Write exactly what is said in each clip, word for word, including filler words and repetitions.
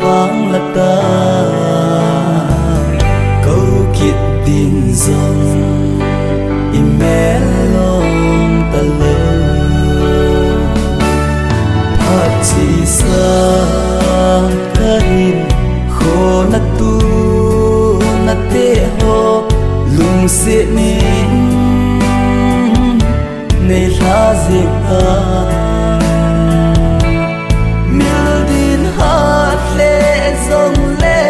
Ang lata, kou kit ding jong i mel lom talou. Phat chesa kahin khona tu nate ho lungset nin nei lha jeng ta. Mil din hat le jong le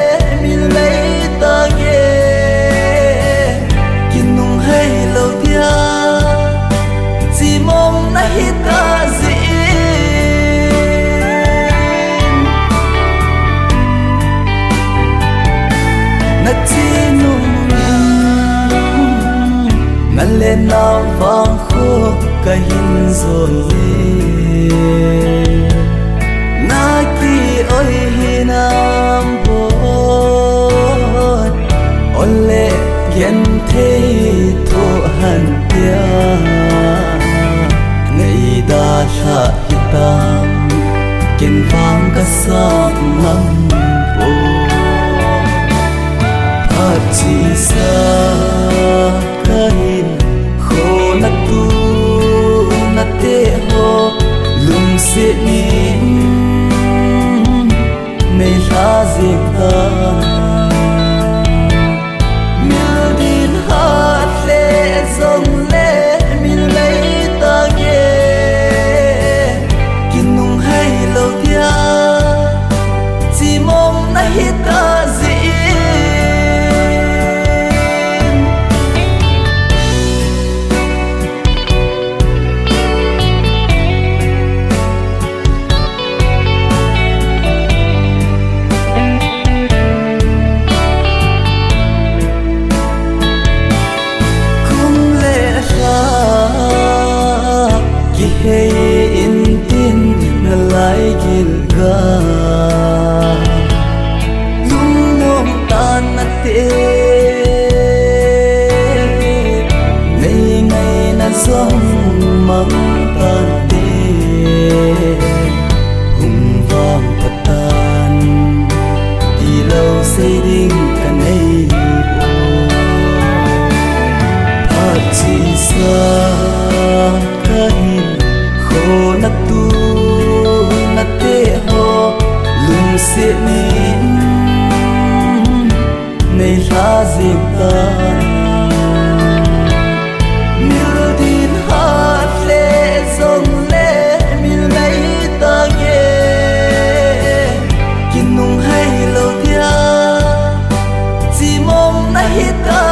mil lei ta nge, kinung hei lou dia, chimong na hi ta jin. Na chinung na le nau vang kho kahin jol le, na ki oi hinam boi, ole genthei tho han tia, nei dalha hitam, ken vang ka sam ngam poi. Phat chesa kahin khona tu nate ho lungset nin nei lha jeng ta. Mil din hat le jong le mil lei ta nge, kinung hei lou dia, chimong na hi ta jin. Kum le lha kihei in tin, na lai gilgal lungmong tan nate, nei ngaina jong mang tan te, hung vang pha tan, tilou sei ding ka nei poi. Phat chesa kahin khona tu nate ho lungset nin nei lha jeng ta. Mil din hat le jong le mil lei ta nge, kinung hei lou dia, chimong na hi ta